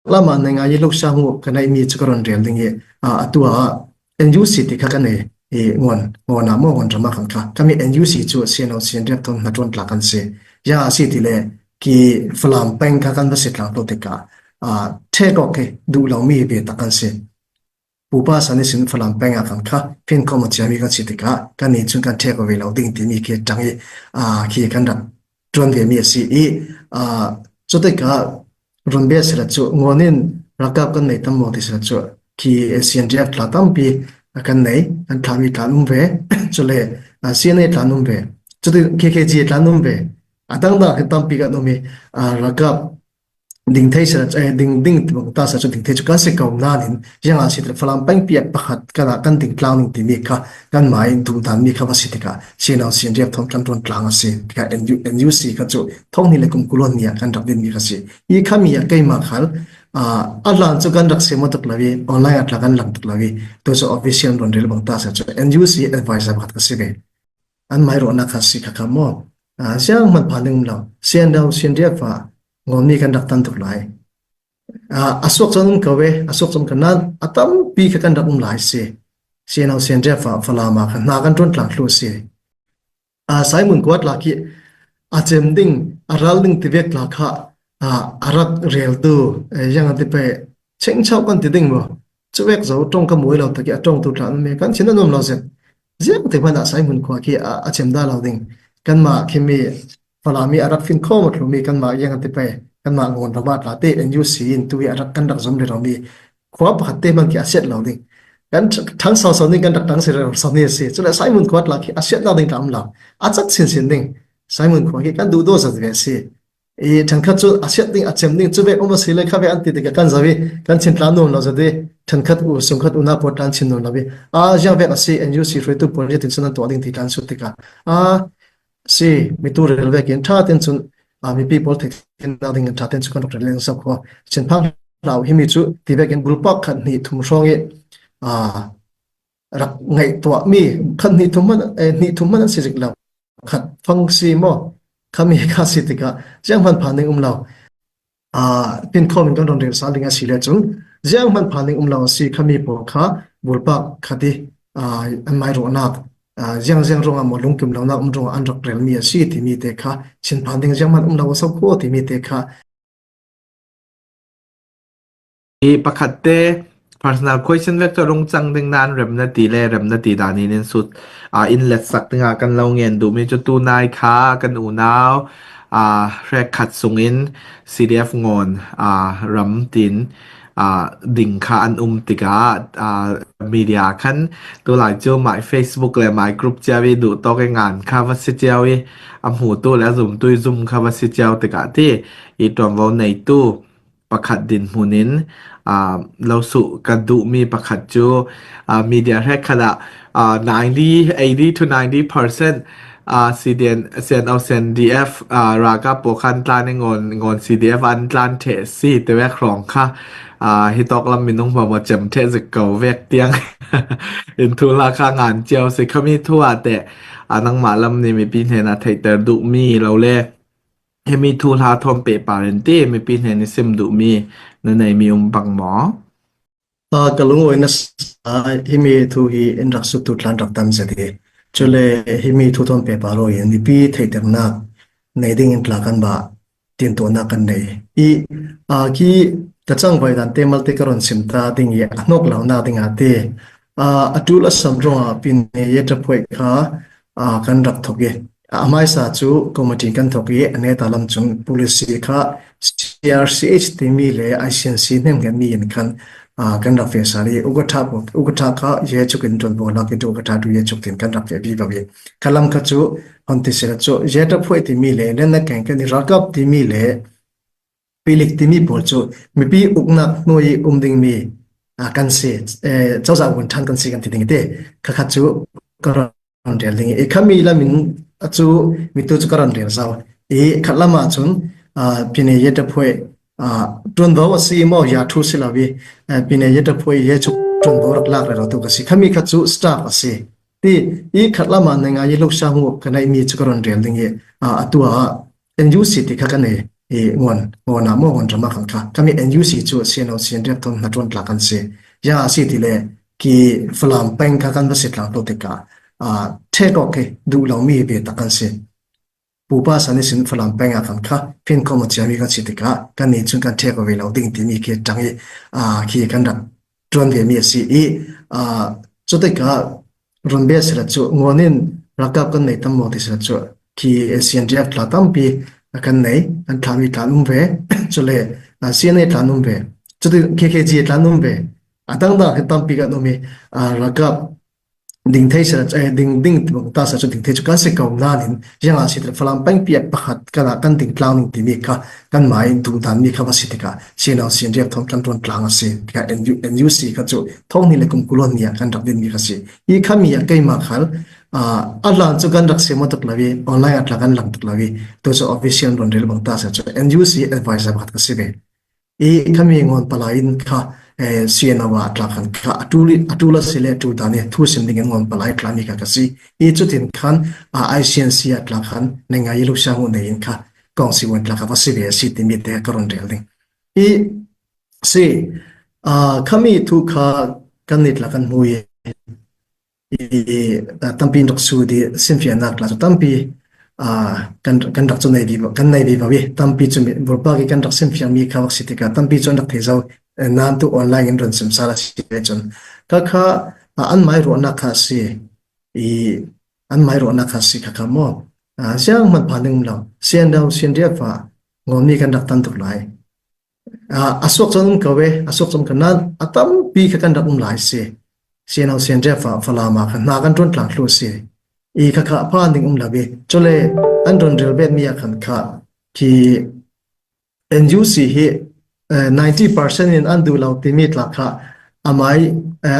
Lama na ngai lo sa mu ka nei mi chu ka ron rel ding i atu ah NUC ti kha ka nei i ngon ngon ah mo ngon rama kan kha kami NUC chu CNO CN riak thon na ton tla kan si ya si ti le ki Falam peng kha kan va si tlang to tikah the ko ke du lo mi be ta kan si. Pupa san i sin Falam peng ah kan kha phin khom a chiami kan si tikah kan nih cun kan ṭhek ve lo ding timi khi ṭang i khi kan rak ṭuan ve mi a si i cu tikah runbia sila cu ngon in ralkap kan nei tam maw ti sila cu khi CNDF tla tampi kan nei kan thlami tla an um ve cule CNA tla an um ve cuti KKG tla an um ve a dangdang hi tampi kan um i ralkap Ding thei seh ding ding ta seh cu ding thei cu kan si ko nain ziangah si Falam pengpi ah pakhat kan ah kan ding tlang ning timi kha kan mah in duhdan mi kha va si tikah CNO CNDF thong kan tuan tlang a si tikah NUC kha cu thong ni le kum kulon ni ah kan rak din mi kha si hi kha mi ah keimah khal a hlan cu kan rak semo tuk lo i online ah tla kan lang tuk lo i tu cu official ron rel bang ta seh cu NUC advisor pakhat ka si ve. An mai ruahnak kha si kha kha maw siang hmanh phan ding um lo CNO CNDF ah ngawmi kan rak tan tuk lai. A suak cun um ko e, a suak cun kan nan a tampi kha kan rak um lai si. CNO CNDF ah Falam ah khan hna kan ṭuan tlang thlu si. Simon kuat la khi a cem ding a ral ding tivek la kha a rak reltu yang an ti pe chengchau kan ti ding mo chuvek zo tong ka mui lo taki a tong tu tla me kan chin anom lo zet ziang te hmanh ah Simon khua khi a chem da lo ding kanmah khimi Falami a rak fin kho ma thlumi kanmah yang an ti pe kanmah ngon rama tla te NUC in tu hi a rak kan rak zom le romi khua pakhat te man khi a set lo ding kan thang sau sau ning kan rak tang se ro sau ni si chule Simon khua tla khi a set na ding ta am lo a chat sin sin ding Simon khua khi kan du do zat ve si i ṭhenkhat cu a siat ding a cem ding cu vek um a si le kha ve an ti tikah kan zoh i kan chin tla nuam lo zat i ṭhenkhat u sungkhat una pawl tlan chin nuam lo i a ziang vek a si NUC hruaitu pawl nih tin cun an tuah ding ti tlan sut tikah a si mitu rel vek in ṭha ten cun mipi pawl theih nak ding in ṭha ten cu kan rak rel leng sok kho chin phang hlau himi cu ti vek in bulpak khat hnih thum hrawng i rak ngaihtuah mi khat hnih thum hmanh hnih thum hmanh an si zik lo khat fang si maw khami kha si tikah ziang hman phan ding um lo a pin khom in kan ron rel sal ding a si le cun ziang hman phan ding um lo si khami pawl kha bulpak khati an mai rawhnak ziang ziang ruangah maw lungkim lonak um ruangah an rak rel mi a si timi te kha chinphan ding ziang hman um lo a so kho timi te kha. Hi pakhat te personal question vek cu rung cang ding nain rem na ti le rem na ti dan in in sut in let sak dingah kan lo ngen duhmi cu tunai kha kan unau hrek khat sungin CDF ngawn ram tin ding kha an um tikah media khan tulai cu my Facebook le my group cio i duh tawk i ngan kha va si cio i a hmutu le a zumtu i zum kha va si cio tikah ti i ṭuanvo neitu pakhat dinhmun in losuh ka duhmi pakhat cu media hrek-khat ah 90, 80 to 90% CDN, CNO, CNDF ralkap pawl khan tlan i ngawn, ngawn CDF an tlan ṭheh si te vek hrawng kha hi tawk lam minung hma maw cem ṭheh zik ko vek tiang in thu hla kha ngan cio si khami thu ah teh nangmah lam nih mipi hnen ah theihter duhmi lo le Himi thuhla thawm pehpar in ti mipi hnen i sim duhmi na neimi um bang maw? Ka lungawi na himi thu hi in rak suttu tlan rak tam zet i cule himi thu thawm pehpar in mipi theihternak nei ding in tla kan ba tintuahnak kan nei. I khi ka cangvai dan te malte ka ron sim ta ding i a hnok lo nak ding ah te a tul a sam ruangah pin ye ṭaphuai kha kan rak thok i a hmaisa cu committee kan thok i a neta lam cung policy kha CRCH timi le ICNC hnemhngetmi in khan kan rak fe sal i ugatha ugatha kha ye chuk in ṭuanvo lak i ugatha tu ye chuk tin kan rak fe vi ba vi khalam kha cu hon ti sila cu ye ṭaphuai timi le len na keng kan i ralkap timi le Pilik timi pawl cu mipi uknak hnuai i um dingmi kan si. Cozah vun ṭhan kan si kan ti ding te. Khakhat cu ka ron rel ding i khami lam in cu mitu cu ka ron rel zau. I khat lam ah cun pine ye ta phuai ṭuanvo a si maw ya thu si lo i pine ye ta phuai ye chu ṭuanvo rak lak re tu ka si. Khami khat cu staff a si. Ti i khat lam ah nenga i lo sa mu ka nei mi cu ka ron rel ding i atu ah NUC ti kha ka nei. I ngon ngon ah maw ngon ram ah kan kha kami NUC cu CNO CNDF thon hna ṭuan tlak an si. Ya si ti le ki Falam peng kha kan va si tlang to tikah ṭhek awk khi duh lomi ve tak an si. Pupa san i sin Falam peng ah kan kha finkhawm a ciami kan si tikah kan nih cun kan ṭhek ve lo ding timi khi ṭang i khi kan rak ṭuan ve mi a si i cu tikah run bia sila cu ngon in ralkap kan nei tam maw ti sila cu khi CNDF tla tampi kan nei an thlami tla um ve cule CNA tla um ve cuti KKG tla um ve a dangdang hi tampi kan um i ralkap ding thei sila ding ding ta sa cu ding thei cu kan si ko nain riang ah si Falam pengpi pakhat kan ah kan ding tlang ning timi kha kan mai duhdan mi kha va si tikah CNO CNDF thong kan tuan tlang a si tikah NUC kha cu thong ni le kum kulon ni ah kan rak din mi kha si hi khami ah keimah khal a hlan cu kan rak semo tuk lo i online atla kan lang tuk lo i tu cu official ron rel bang ta sa cu NUC advisor pakhat ka si ve i khami ngon pala in kha CNO ah tla khan kha atul atul a si le tu dan i thu sim ding in ngon palai tla mi kha ka si i cutin khan ICNC ah tla khan nengai lu sang nei in kha kong si wan tla kha va si ve si timi te ka ron rel ding i si khami thu kha kan nit la kan hmui i tampi in rak su di sinfiannak la cu tampi kan kan rak cu nei vi kan nei vi i tampi cu burpa ki kan rak sinfiang mi kha vak si tikah tampi cu an rak thei zo nan tu online in ron sim sala si te cun ka kha an mai ruahnak kha si i an mai ruahnak kha si kha kha mo siang man phan ding lo sian do sian ria fa ngom mi kan rak tan tuk lai A suak cun um ko e, a suak cun kan nain a tampi kha kan rak um lai si. CNO CNDF ah Falam ah khan hna kan ṭuan tlang thlu a si. I khakha phan ding um lo i cule an ron rel bet mi ah khan kha khi NUC hi 90% in an duh lo timi tla kha amai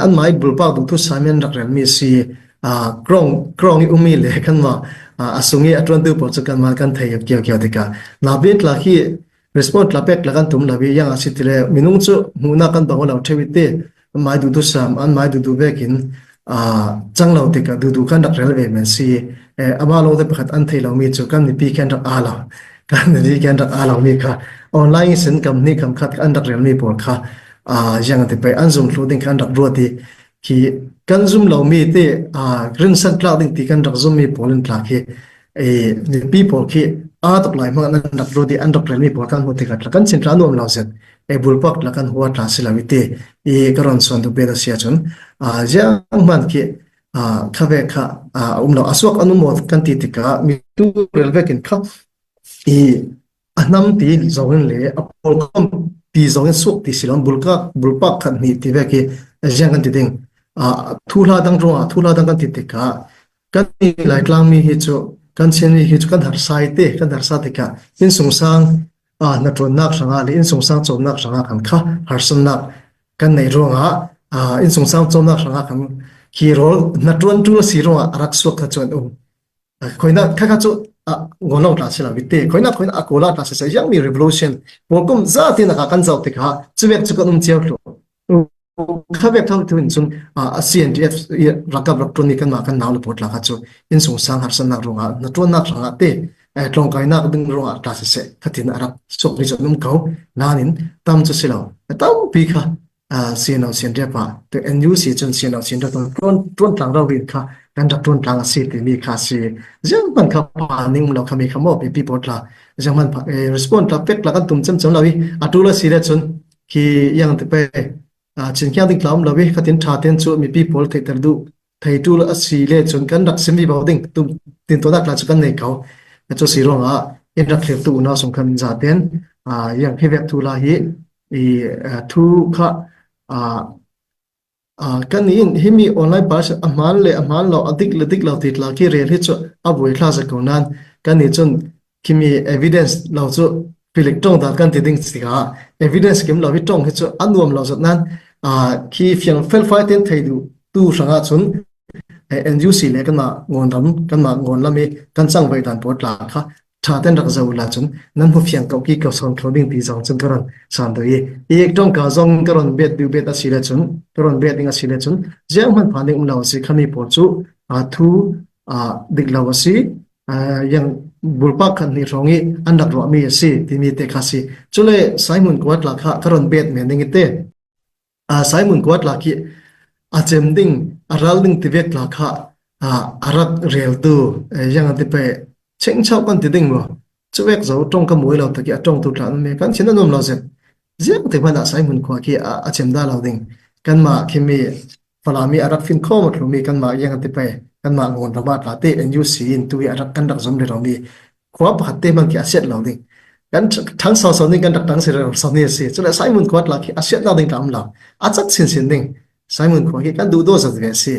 an mai bulpak duh thu sami an rak rel mi si krong krong i umi le kan ma a sung i a ṭuantu pawl cu kan ma kan thei kio kio tikah na bin tla khi Response tla pek la kan tum lo i yang a si ti le minung cu hmuhnak kan bang lo ṭheo i te mai dudu sam an mai dudu vekin cang lo tikah dudu kan rak rel ve men si ama lo te pakhat an thei lomi cu kan mipi kan rak aa lo kan mipi kan rak aa lomi kha online sin kam ni kam khat an rak relmi pawl kha yang ti pe an zum thlu ding kha an rak ruat i khi kan zum lomi te rin san tlak ding ti kan rak zummi pawl in tlak hi mipi pawl khi aa tuk lai hmang an rak ruat i an rak relmi pawl kan hmuh tikah kan chin tla nuam lo zet e bulpak la kan hua tla si lo i ti i ka ron suan tu bet a sia cun ziang hman khi kha ve kha um lo asuak anu mo kan ti tikah mi tu rel vekin kha i a hnam ti zong in le a pawl khom ti zong in suak ti silon bulka bulpak khat ni ti ve khi ziang kan ti ding thu hla dang ruangah thu hla dang kan ti tikah Kan Laitlangmi hi cu kan Chinmi hi cu kan harsa i te kan harsa tikah innsungsang hnaṭuannak hrangah le innsungsang cawmnak hrangah kan kha harsatnak kan neih ruangah innsungsang cawmnak hrangah kan hi rawl hnaṭuan ṭul a si ruangah a rak suak kha cu an um. Khoina khakha cu ngolo tla si lo te khoina khoina a kola tla si sai yang mi revolution pawl kum za ti na kan zau tikah cumek cu kan um cio thlu Kha vek thang tu in cun a CNDF ralkap rak ṭuan i kanmah kan nau le pawl tla kha cu innsung sang harsatnak ruangah na ṭuannak hrangah te tlawngkainak ding ruangah tla siseh khatin a rak chuakmi cu an um ko. Nain tam cu si lo. Tampi kha CNO CNDF ah NUC cun CNO CNDF ṭuan ṭuan tlang ro rin kha kan rak ṭuan tlang a si timi kha si. Zeihmanh kha pa ning lo kha mi kha maw pipi pawl tla zeihmanh response tla pek tla kan tum cemcem lo i atu la si le cun Khi iang te pe chinkiang ding tlaum lo i khatin tha ten cu mipi pawl theihter duh theitu a si le cun kan rak sim vi bo ding tum tin to nak la cu kan nei ko cu si ruangah in rak thlir tu unau sung khan za ten yang hi vek thu la hi i thu kha Kan nih himi online bus a hmaan le a hmaan lo, a dik le dik lo ti tla khi rel hi cu a buai thla za ko nain kan nih cun khimi evidence lo cu pilik ṭong dan kan ti ding tikah evidence kim lo hi ṭong hi cu a nuam lo zat nain khi fiang felfai tein thei duh tu hrangah cun NUC le kanmah ngawn ram kanmah ngawn lam i kan cang voi dan pawl tla kha ṭha ten rak zoh la cun nan hmu fiang ko ki ko son kho ding ti zong cun ka ron san do i i tong ka zong ka ron bet du bet a si le cun ka ron bet ding a si le cun ziang hman phan ding um lo a si khami pawl cu a thu a dik lo a si yang. bulpak khat hnih hrawng i an rak ruahmi a si timi te kha si. Cule Simon Kuatla kha ka ron bet men ding i te. Simon Kuatla khi a cem ding a ral ding ti vek tla kha a rak reltu yang an ti pe chengchau kan ti ding maw Cuvek zo tong ka mui lo taki a tong tu tla me kan chin anom lo zet. Ziang te hmanh ah Simon khua khi a chem da lo ding. Kanmah khimi Falami a rak fin kho ma thlumi kanmah yang ti pe kanmah ngon rama tla te NUC in tu hi a rak kan rak zom le romi khua pakhat te man khi a siat lo ding. Kan thang sau sau ning kan rak tang si ro sau ni si. Cule Simon khua tla khi a siat lo ding tam lo. A cak sin sin ding. Simon khua khi kan duh do zat ve si.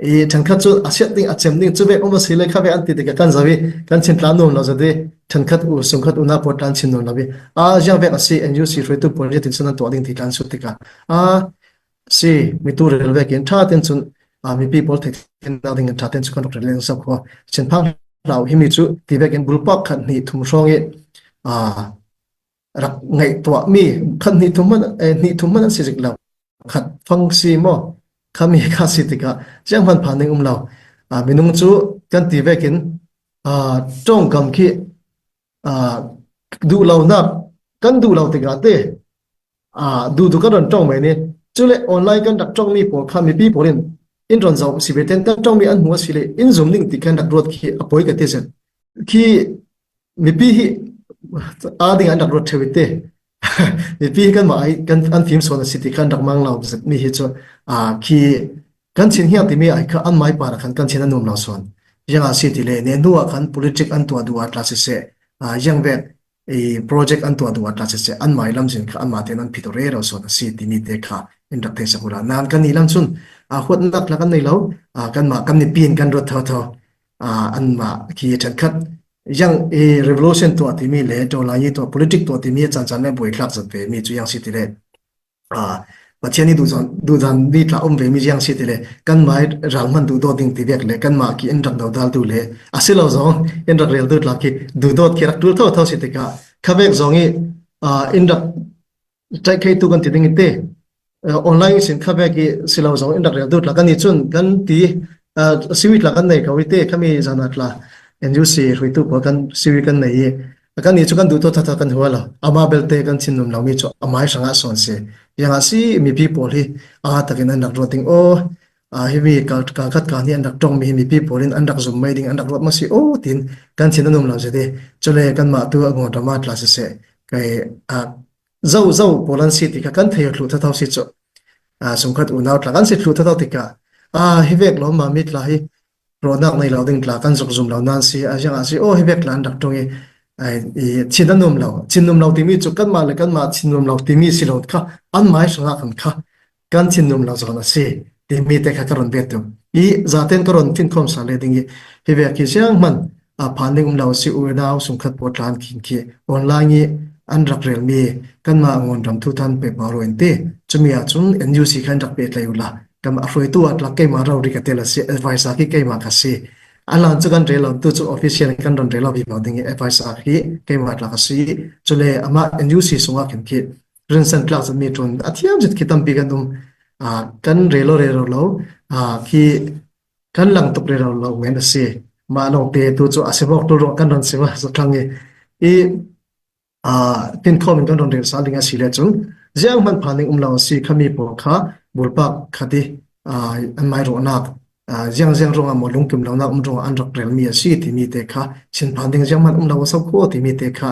I ṭhenkhat cu a siat ding a cem ding cu vek um a si le kha vek an ti tikah kan zoh i kan chin tla nuam lo zat i ṭhenkhat u sungkhat unau pawl tlan chin nuam lo i a ziang vek a si NUC hruaitu pawl zeitin cun an tuah ding ti tlan sut tikah a si mitu rel vek in ṭha ten cun mipi pawl theih ding in ṭha ten cu kan rak rel leng sok khua chinphang hlau himi cu ti vek in bulpak khat hnih thum hrawng i rak ngaihtuahmi khat hnih thum hmanh hnih thum hmanh an si zik lo khat fang si maw khami kha si tikah chiang hman phan ding um lo minung cu kan ti vekin tawngkam khi duh lonak kan duh lo tikah te duh duh kan ron tong mai ni cule online kan rak tong mi pawl kha mipi pawl in in ron zoh si ve ten kan tong mi an hmu a si le in zum ning ti kan rak ruat khi a poi ka ti zen khi mipi hi aa ding an rak ruat ṭheo i te mipi hi kanmah hi kan an fim sual a si ti khan rak mang lo mi hi cu khi kan chin hiang timi ai kha an mai par ah khan kan chin a nuam lo suan yang ah si ti le ne hnu ah khan politic an tuah duh ah tla siseh yang vek i project an tuah duh ah tla siseh an mai lam zin kha anmah tein an phit re ro suan a si timi te kha in rak thei sak ula nan kan ni lam cun huatnak la kan nei lo kanmah kan mipi in kan ruat tho tho anmah khi ṭhenkhat yang i revolution tuah timi le tolai tuah politic tuah timi caan caan le buai thlak zat ve mi cu yang si ti le Pathian i duhdan mi tla um ve mi yang si ti le kan mai ral hman duh dawt ding ti vek le kan mah ki in rak dodal tu le asilo zong in rak rel tu tla ki duhdawt ki rak tul tho tho si tikah khavek zong i in rak Ṭaihkheitu kan ti ding i te online sin kha vek i silo zong in rak rel dut la kan i cun kan ti siwi tla kan nei ko i te khami zan ah tla NUC hruitu pawl kan siwi kan nei i kan ni cu kan duh to thatha kan hua lo ama belte kan chin num lo mi cu amai hrangah son si yang ah si mipi pawl hi a takin an rak ruat ding o hi mi ka ka khat ka ni an rak tong mi hi mipi pawl in an rak zum mai ding an rak ruat ma si o tin kan chin anum lo se te chule kan ma tu angon rama tla se se kai zo zo pawl an si ti kha kan thei thlu thatho si chu sungkhat unau tla kan si thlu thatho tikah a hi vek lo ma mi tla hi ronak nei lo ding tla kan zuk zum lo nan si a jang a si o hi vek tla an rak tung i i chin an um lo chin um lo timi chu kan mah le kan mah chin um lo timi si lo kha an mai hranga kan kha kan thinlung lo zawn a si timi te kha ka ron bet tu i zaten ka ron fin khom sa le ding i hi ve ki siang man a phan ding um lo si u nau sungkhat po tlan khin khi online i an rak rel mi kan ma ngon ram thu than pe pa ro in te chumi ah chun NUC khan rak pe tlai ula kam a hruai tu at lak keima ro ri ka tel a si advisor ki keima ka si alan chu kan rel lo tu chu official kan ron rel lo bi ding i advisor hi keima tlak a si chule ama NUC sunga khin khi rinsan tlak mi ṭun a thiam zet khi tampi kan um kan relo rero lo khi kan lang tuk rero lo men a si mah lawng te tu cu a si bawk tu ruang kan ron si ma zathlang i i tin khom in kan ron rel sal ding a si le cun ziang hman phan ding um lo si khami pawl kha bulpak khati an mai rawhnak ziang ziang ruangah maw lungkim lonak um ruangah an rak relmi a si timi te kha thinphan ding ziang hmanh um lo a so kho timi te kha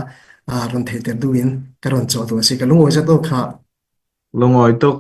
ron theiter duh in ka ron cawh tu a si ka lungawi zat kha Lungawi tuk.